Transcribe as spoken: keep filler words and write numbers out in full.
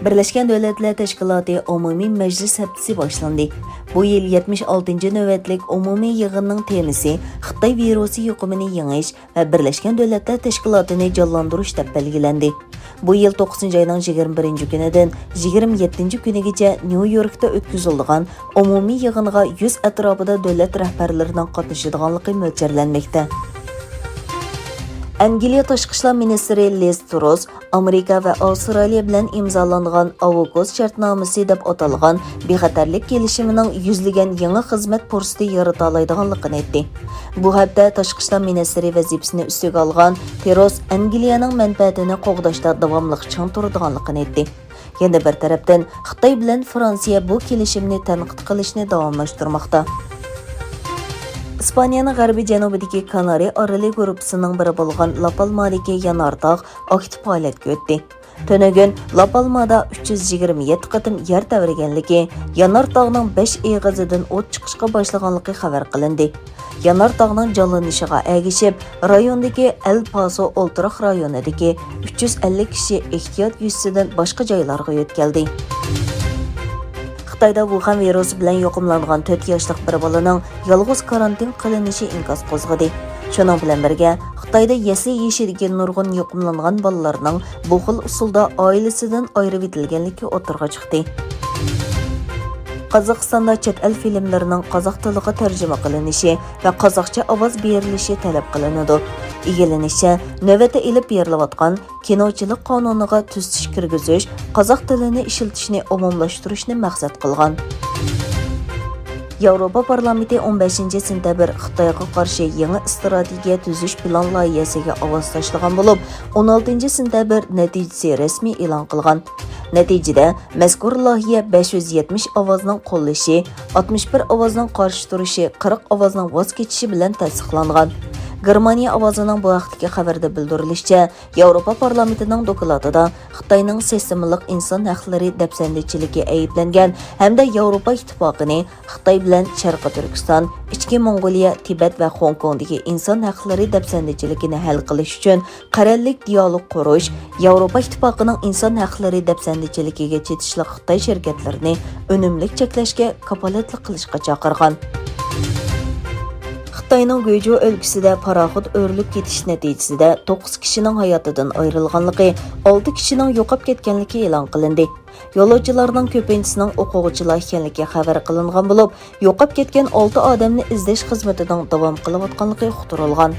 بىرلەشكەن دۆلەتلەر تەشكىلاتى ئومۇمىي مەجلىس ھەپتىسى باشلاندى. بۇ يىل يەتمىش ئالتىنچى نۆۋەتلىك ئومۇمىي يىغىننىڭ تېمىسى خىتاي ۋىرۇسى يۇقۇمىنى يېڭىش ۋە بىرلەشكەن دۆلەتلەر تەشكىلاتىنى جانلاندۇرۇش دەپ بەلگىلەندى. بۇ يىل توققۇزىنچى ئاينىڭ يىگىرمە بىرىنچى كۈنىدىن يىگىرمە يەتتىنچى كۈنىگىچە نيۇ يوركتا ئۆتكۈزۈلىدىغان ئومۇمىي يىغىنغا يۈز ئەتراپىدا دۆلەت رەھبەرلىرىنىڭ قاتنىشىدىغانلىقى مۆلچەرلەنمەكتە. ئەنگلىيە تاشقى ئىشلار مىنىستىرى لىز تروس ئامېرىكا ۋە ئاۋسترالىيە بىلەن ئىمزالانغان ئاۋۇكۇس شەرتنامىسى دەپ ئاتالغان بىخەتەرلىك كېلىشىمىنىڭ يۈزلىگەن يېڭى خىزمەت پۇرسىتى يارىتالايدىغانلىقىنى ئېيتتى. بۇ ھەپتە تاشقى ئىشلار مىنىستىرى ۋەزىپىسىنى ئۈستىگە ئالغان تروس ئەنگلىيەنىڭ مەنپەئەتىنى قوغداشتا داۋاملىق چىڭ تۇرىدىغانلىقىنى ئېيتتى. يەنە بىر تەرەپتىن، خىتاي بىلەن فرانسىيە بۇ كېلىشىمنى تەنقىد قىلىشنى داۋاملاشتۇرماقتا. ئىسپانىيەنىڭ غەربىي جەنۇبىدىكى كانارى ئارىلى گۇرۇپپىسىنىڭ بىرى بولغان لاپالمادىكى يانارتاغ ئاكتىپ ھالەتكە ئۆتتى. تۈنۈگۈن لاپالمادا ئۈچ يۈز يىگىرمە يەتتە قېتىم يەر تەۋرىگەنلىكى، يانارتاغنىڭ بەش ئېغىزىدىن ئوت چىقىشقا باشلىغانلىقى خەۋەر قىلىندى. يانارتاغنىڭ جانلىنىشىغا ئەگىشىپ، رايوندىكى ئەل پاسو ئولتۇراق رايونىدىكى ئۈچ يۈز ئەللىك كىشى ئېھتىيات يۈزىسىدىن باشقا جايلارغا يۆتكەلدى. خىتايدا ۋۇخەن ۋىرۇسى بىلەن يۇقۇملانغان تۆت ياشلىق بىر بالىنىڭ يالغۇز كارانتىن قىلىنىشى ئىنكاس قوزغىدى. شۇنىڭ بىلەن بىرگە، خىتايدا يەسلى يېشىدىكى نۇرغۇن يۇقۇملانغان بالىلارنىڭ بۇ خىل ئۇسۇلدا ئائىلىسىدىن ئايرىۋېتىلگەنلىكى ئوتتۇرىغا چىقتى. قازاقىستاندا چەت ئەل فىلىملىرىنىڭ قازاق تىلىغا تەرجىمە قىلىنىشى ۋە قازاقچە ئاۋاز بېرىلىشى تەلەپ قىلىنىدۇ. ئىگىلىنىشىچە، نۆۋەتتە ئېلىپ بېرىلىۋاتقان كىنوچىلىق قانۇنىغا تۈزىتىش كىرگۈزۈش، قازاق تىلىنى ئىشلىتىشنى ئومۇملاشتۇرۇشنى مەقسەت قىلغان. ياۋروپا پارلامېنتى ئون بەشىنچى سېنتەبىر خىتايغا قارشى يېڭى ئىستراتېگىيە تۈزۈش پىلان لايىھەسىگە ئاۋاز تاشلىغان بولۇپ، ئون ئالتىنچى سېنتەبىر نەتىجىسى رەسمىي ئېلان قىلغان. نەتىجىدە، مەزكۇر لايىھە بەش يۈز يەتمىش ئاۋازنىڭ قوللىشى، ئاتمىش بىر ئاۋازنىڭ قارشى تۇرۇشى، قىرىق ئاۋازنىڭ ۋاز كېچىشى بىلەن تەستىقلانغان. گېرمانىيە ئاۋازىنىڭ بۇ ھەقتىكى خەۋىرىدە بىلدۈرۈلۈشىچە، ياۋروپا پارلامېنتىنىڭ دوكلاتىدا خىتاينىڭ سىستېمىلىق ئىنسان ھەقلىرى دەپسەندىچىلىكى ئەيىبلەنگەن ھەمدە ياۋروپا ئىتتىپاقىنى خىتاي بىلەن شەرقىي تۈركىستان، ئىچكى موڭغۇلىيە، تىبەت ۋە خوڭكوڭدىكى ئىنسان ھەقلىرى دەپسەندىچىلىكىنى ھەل قىلىش ئۈچۈن قەرەللىك دىيالوگ قۇرۇش، ياۋروپا ئىتتىپاقىنىڭ ئىنسان ھەقلىرى دەپسەندىچىلىكىگە چېتىشلىق خىتاي شىركەتلىرىنى ئۈنۈملۈك چەكلەشكە كاپالەتلىك قىلىشقا چاقىرغان. خىتاينىڭ گۇيجۇ ئۆلكىسىدە پاراخوت ئۆرۈلۈپ كېتىش نەتىجىسىدە توققۇز كىشىنىڭ ھاياتىدىن ئايرىلغانلىقى، ئالتە كىشىنىڭ يوقاپ كەتكەنلىكى ئېلان قىلىندى. يولۇچىلارنىڭ كۆپىنچىسىنىڭ ئوقۇغۇچىلار ئىكەنلىكى خەۋەر قىلىنغان بولۇپ، يوقاپ كەتكەن ئالتە ئادەمنى ئىزدەش خىزمىتىنىڭ داۋام قىلىۋاتقانلىقى ئۇقتۇرۇلغان.